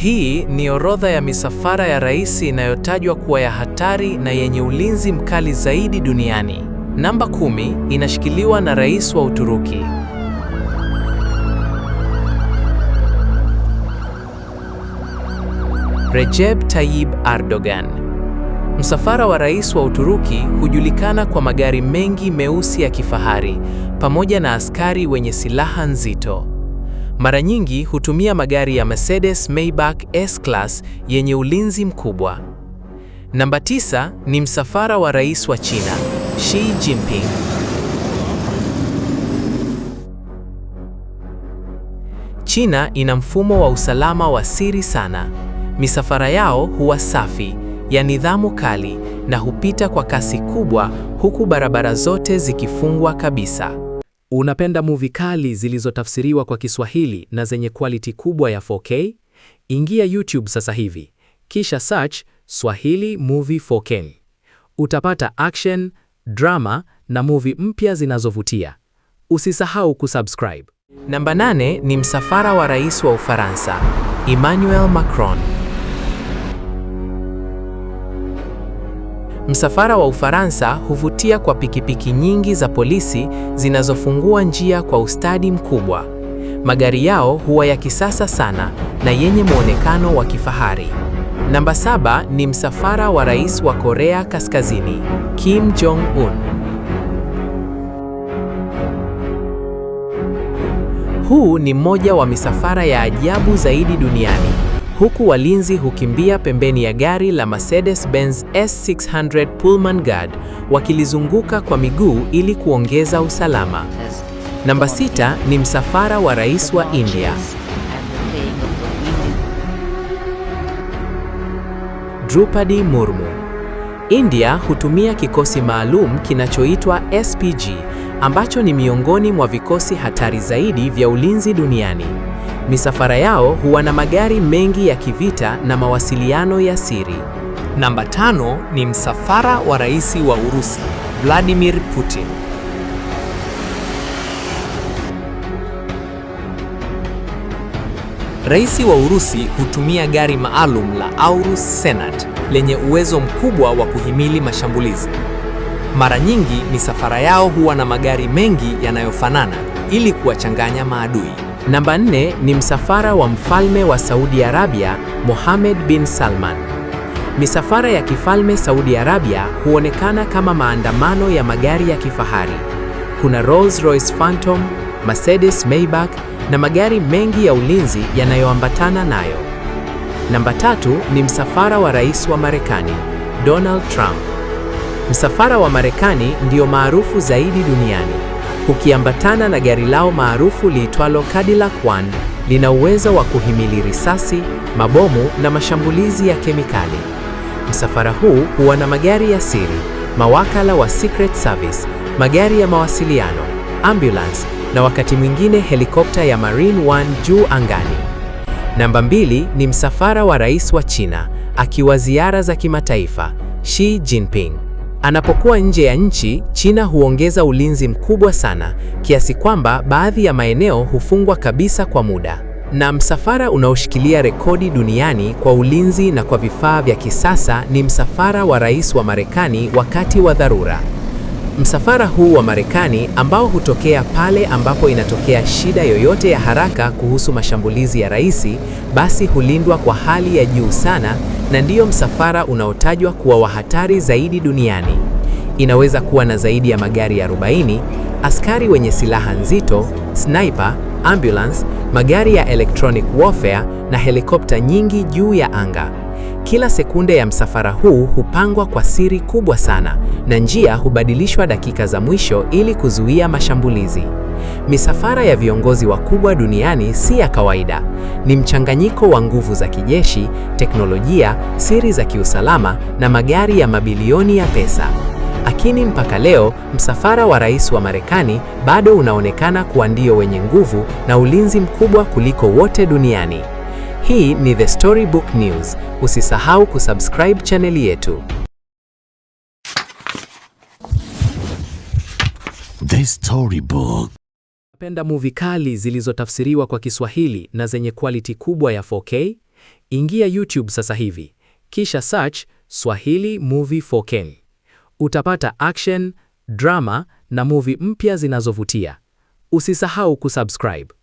Hii ni orodha ya misafara ya rais inayotajwa kuwa ya hatari na yenye ulinzi mkali zaidi duniani. Namba 10 inashikiliwa na rais wa Uturuki, Recep Tayyip Erdogan. Msafara wa rais wa Uturuki hujulikana kwa magari mengi meusi ya kifahari pamoja na askari wenye silaha nzito. Mara nyingi hutumia magari ya Mercedes Maybach S-Class yenye ulinzi mkubwa. Namba 9 ni msafara wa rais wa China, Xi Jinping. China ina mfumo wa usalama wa siri sana. Misafara yao huwa safi, ya nidhamu kali na hupita kwa kasi kubwa huku barabara zote zikifungwa kabisa. Unapenda movie kali zilizotafsiriwa kwa Kiswahili na zenye quality kubwa ya 4K? Ingia YouTube sasa hivi, kisha search Swahili Movie 4K. Utapata action, drama na movie mpya zinazovutia. Usisahau kusubscribe. Namba 8 ni msafara wa rais wa Ufaransa, Emmanuel Macron. Msafara wa Ufaransa huvutia kwa pikipiki nyingi za polisi zinazofungua njia kwa ustadi mkubwa. Magari yao huwa ya kisasa sana na yenye muonekano wa kifahari. Namba 7 ni msafara wa rais wa Korea Kaskazini, Kim Jong Un. Huu ni mmoja wa misafara ya ajabu zaidi duniani, huku walinzi hukimbia pembeni ya gari la Mercedes-Benz S600 Pullman Guard wakilizunguka kwa miguu ili kuongeza usalama. Namba 6 ni msafara wa rais wa India, Droupadi Murmu. India hutumia kikosi maalum kinachoitwa SPG ambacho ni miongoni mwa vikosi hatari zaidi vya ulinzi duniani. Misafara yao huwa na magari mengi ya kivita na mawasiliano ya siri. Namba 5 ni msafara wa rais wa Urusi, Vladimir Putin. Rais wa Urusi hutumia gari maalum la Aurus Senat lenye uwezo mkubwa wa kuhimili mashambulizi. Mara nyingi misafara yao huwa na magari mengi yanayofanana ili kuwachanganya maadui. Namba 4 ni msafara wa mfalme wa Saudi Arabia, Mohammed bin Salman. Misafara ya kifalme Saudi Arabia huonekana kama maandamano ya magari ya kifahari. Kuna Rolls-Royce Phantom, Mercedes Maybach na magari mengi ya ulinzi yanayoambatana nayo. Namba 3 ni msafara wa rais wa Marekani, Donald Trump. Msafara wa Marekani ndio maarufu zaidi duniani. Ukiambatana na gari lao maarufu liitwalo Cadillac One, lina uwezo wa kuhimili risasi, mabomu na mashambulizi ya kemikali. Msafara huu huwa na magari ya siri, mawakala wa Secret Service, magari ya mawasiliano, ambulance na wakati mwingine helikopta ya Marine One juu angani. Namba 2 ni msafara wa rais wa China akiwa ziara za kimataifa, Xi Jinping. Anapokuwa nje ya nchi, China huongeza ulinzi mkubwa sana, kiasi kwamba baadhi ya maeneo hufungwa kabisa kwa muda. Na msafara unaoshikilia rekodi duniani kwa ulinzi na kwa vifaa vya kisasa ni msafara wa rais wa Marekani wakati wa dharura. Msafara huu wa Marekani ambao hutokea pale ambapo inatokea shida yoyote ya haraka kuhusu mashambulizi ya rais, basi hulindwa kwa hali ya juu sana na ndiyo msafara unaotajwa kuwa wa hatari zaidi duniani. Inaweza kuwa na zaidi ya magari 40, askari wenye silaha nzito, sniper, ambulance, magari ya electronic warfare na helikopta nyingi juu ya anga. Kila sekunde ya msafara huu hupangwa kwa siri kubwa sana na njia hubadilishwa dakika za mwisho ili kuzuia mashambulizi. Misafara ya viongozi wakubwa duniani si ya kawaida. Ni mchanganyiko wa nguvu za kijeshi, teknolojia, siri za kiusalama na magari ya mabilioni ya pesa. Lakini mpaka leo, msafara wa rais wa Marekani bado unaonekana kuwa ndio wenye nguvu na ulinzi mkubwa kuliko wote duniani. Hii ni The Storybook News. Usisahau kusubscribe chaneli yetu. The Storybook. Penda movie kali zilizotafsiriwa kwa Kiswahili na zenye quality kubwa ya 4K? Ingia YouTube sasa hivi, kisha search Swahili Movie 4K. Utapata action, drama na movie mpya zinazovutia. Usisahau kusubscribe.